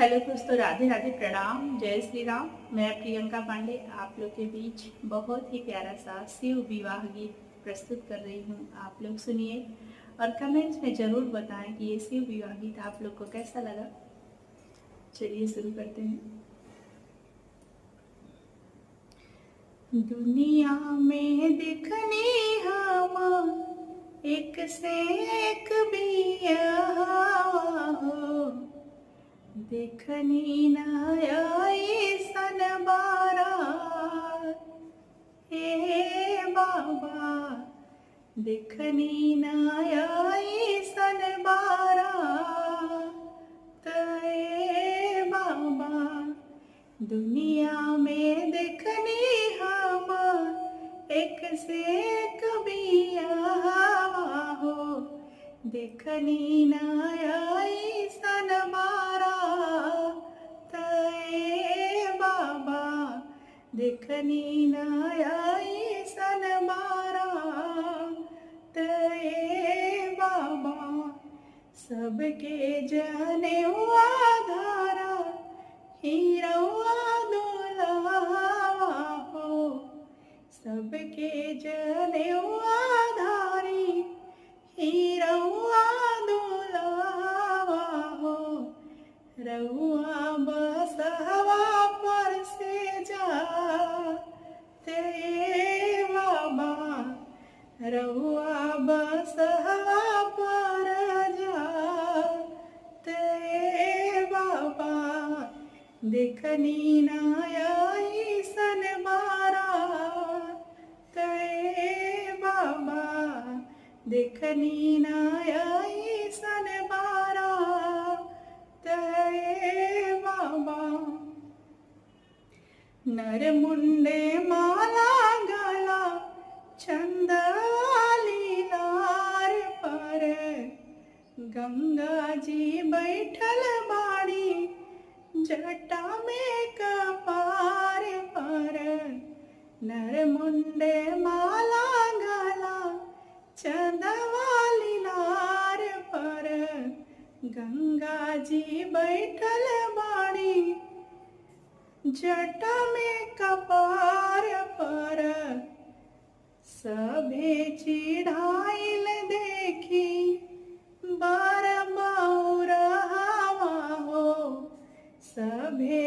Hello दोस्तों, राधे राधे, प्रणाम, जय श्री राम। मैं प्रियंका पांडे आप लोग के बीच बहुत ही प्यारा सा शिव विवाह गीत प्रस्तुत कर रही हूँ। आप लोग सुनिए और कमेंट्स में ज़रूर बताएं कि ये शिव विवाह गीत आप लोग को कैसा लगा। चलिए शुरू करते हैं। दुनिया में दिखनी हम एक से एक बिया हो, देखनी आई सन बारा हे बाबा, देखनी आई सन बारा ते बाबा। दुनिया में देखनी हम एक से एक बिया हो, देखनी आई सन बारा ते बाबा, देखनी आई सन बारा ते बाबा। सबके जाने हुआ धारा हीरवा दुल्हा हो, सबके जने हुआ धारी हीरवा दुल्हा हो। रउआ बसहवा पर से जा ते बाबा, रउआ बसहवा पर जा ते बाबा। देखनी आई सन बारा ते बाबा, देखनी आई सन बारा ते बाबा। नर मुंडे माला गला चंदवाली लार पर, गंगा जी बैठल बाड़ी जटा में कपार पर। नर मुंडे माला गला चंदवाली लार पर, गंगा जी बैठल बाड़ी जटा में कपार पर। सभे चिढ़ाइल देखी बार बौरहावा हो, सभे